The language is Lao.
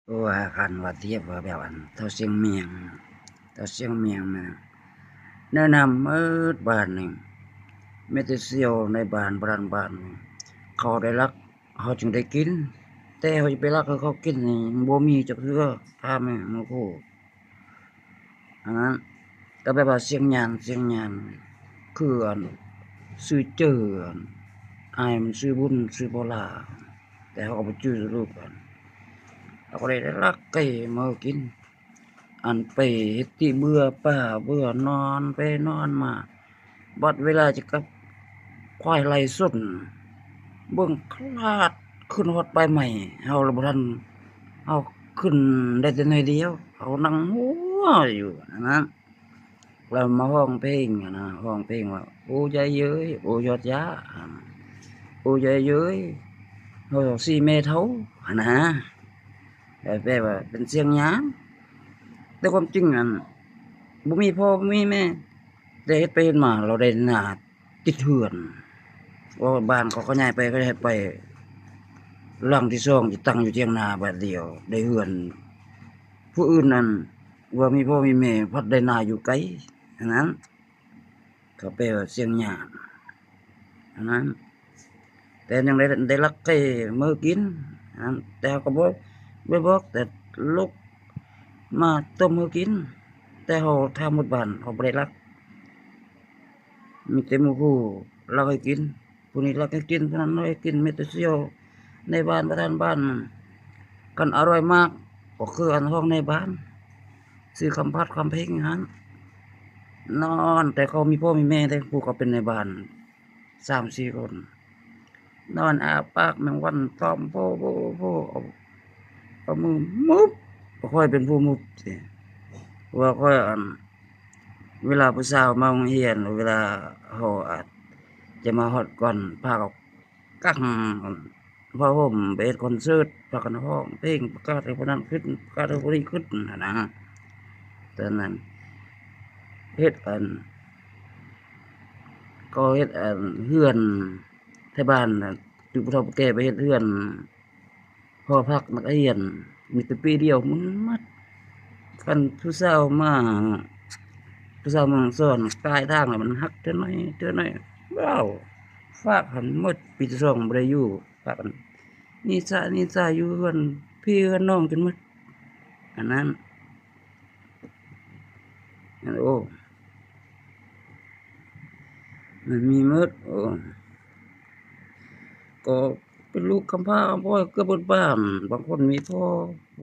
ໂອ້ ຄັນວ່າທຽບວ່າແບບອັນເຖົ້າຊຽງມຽງ ເຖົ້າຊຽງມຽງນະ ແນະນຳໝົດບ້ານນີ້ ມີແຕ່ສ່ຽວໃນບ້ານ ປະທານບ້ານ ເຂົາໄດ້ລັກ ເຮົາຈຶ່ງໄດ້ກິນ ແຕ່ເຮົາຈະໄປລັກໃຫ້ເຂົາກິນນີ້ ບໍ່ມີຈັກເທື່ອ ຖາມແມ່ໝູ່ຄູ່. ອັນນັ້ນກໍແບບວ່າຊຽງຍານ ຊຽງຍານ ຄືອັນຊື່ເຈີ ອັນອ້າຍມັນຊື່ບຸນ ຊື່ພໍ່ຫຼ້າ ແຕ່ເຮົາກໍບໍ່ຈື່ສະຫຼຸບກັນ ເຮົາກໍໄດ້ລັກໄກ່ມາກິນ ອັນໄປເຮັດຕິເບື່ອປ່າເບື່ອນອນໄປນອນມາ ບັດເວລາຈະກັບ ຄວາຍໄລ່ສົນ ເບິ່ງຂະຫຼາດຂຶ້ນຮອດປາຍໄມ້ ເຮົາລະບໍ່ທັນ ເຮົາຂຶ້ນໄດ້ແຕ່ໜ້ອຍດຽວ ເຮົານັ່ງຫົວຢູ່ຫັ້ນນະ ລະມາຮ້ອງເພງຫັ້ນນະ ຮ້ອງເພງວ່າ ໂອ້ຍາເອີຍ ໂອ້ຍອດຢາ ໂອ້ຍາເອີຍ ເຮົາສີ່ແມ່ເຖົ້າຫັ້ນນະ ແປວ່າເປັນຊຽງຍານ ແຕ່ຄວາມຈິງຫັ້ນ ບໍ່ມີພໍ່ບໍ່ມີແມ່ ແຕ່ເຮັດໄປເຮັດມາລາວໄດ້ນາຕິດເຮືອນ ເພາະວ່າບ້ານເຂົາຂະຫຍາຍໄປ ຂະຫຍາຍໄປ ຫຼັງທີສອງຈະຕັ້ງຢູ່ຖຽງນາບາດດຽວ ໄດ້ເຮືອນ ຜູ້ອື່ນນັ້ນວ່າມີພໍ່ມີແມ່ ພັດໄດ້ນາຢູ່ໄກ ອັນນັ້ນ ເຂົາແປວ່າຊຽງຍານ ອັນນັ້ນ ແຕ່ຍັງໄດ້ ໄດ້ລັກໄກ່ມື້ກິນ ອັນນັ້ນ ແຕ່ເຮົາກໍບໍ່ ບໍ່ບອກ ແຕ່ລຸກມາຕົ້ມໃຫ້ກິນ ແຕ່ເຮົາຖາມໝົດບ້ານ ເຮົາບໍ່ໄດ້ລັກ ມີແຕ່ໝູ່ຄູ່ລັກໃຫ້ກິນ ຜູ້ນີ້ລັກໃຫ້ກິນ ຜູ້ນັ້ນລັກໃຫ້ກິນ ມີແຕ່ສ່ຽວໃນບ້ານ ປະທານບ້ານ ຄັນອະລ່ອຍມາກກໍຄືອັນຫ້ອງໃນບ້ານ ຊື່ຄຳພັດ ຄຳເພັງຫັ້ນ ນອນ ແຕ່ເຂົາມີພໍ່ມີແມ່ເດ້ ຜູ້ເຂົາເປັນນາຍບ້ານ ສາມສີ່ຄົນ ນອນອ້າປາກແມງວັນຕອມໂພໂພໂພ ເອົາ ເອົາມືມຸບ ຂ້ອຍເປັນຜູ້ມຸບຕິ ວ່າຂ້ອຍ ອັນ ເວລາຜູ້ສາວມາໂຮງຮຽນ ເວລາເຮົາອາດຈະມາຮອດກ່ອນ ພາກັນກັງຜ້າຫົ່ມໄປເຮັດຄອນເສີດ ພາກັນຮ້ອງເພງ ປະກາດໃຫ້ຜູ້ນັ້ນຂຶ້ນ ປະກາດໃຫ້ຜູ້ນີ້ຂຶ້ນຫັ້ນນະ ຕອນນັ້ນເຮັດອັນ ກໍເຮັດອັນເຮືອນ ໄທບ້ານນະ ຈຸຜູ້ເຖົ້າຜູ້ແກ່ໄປເຮັດເຮືອນ ຫໍພັກນັກຮຽນ ມີແຕ່ປີດຽວໝົດ ຄັນຜູ້ສາວມາ ຜູ້ສາວເມືອງສອນ ປາຍທາງລະມັນຫັກເທື່ອໜ້ອຍ ເທື່ອໜ້ອຍ ວ້າວ ຟາກຫັ້ນໝົດ ປີທີສອງບໍ່ໄດ້ຢູ່ ພາກັນໜີສາໜີສາຢູ່ເຮືອນພີ່ເຮືອນນ້ອງຈົນໝົດ ອັນນັ້ນ ໂອ້ ມັນມີໝົດ ໂອ້ ກໍເປັນລູກກຳພ້າກຳພ້ອຍເກືອບໝົດບ້ານ ບາງຄົນມີພໍ່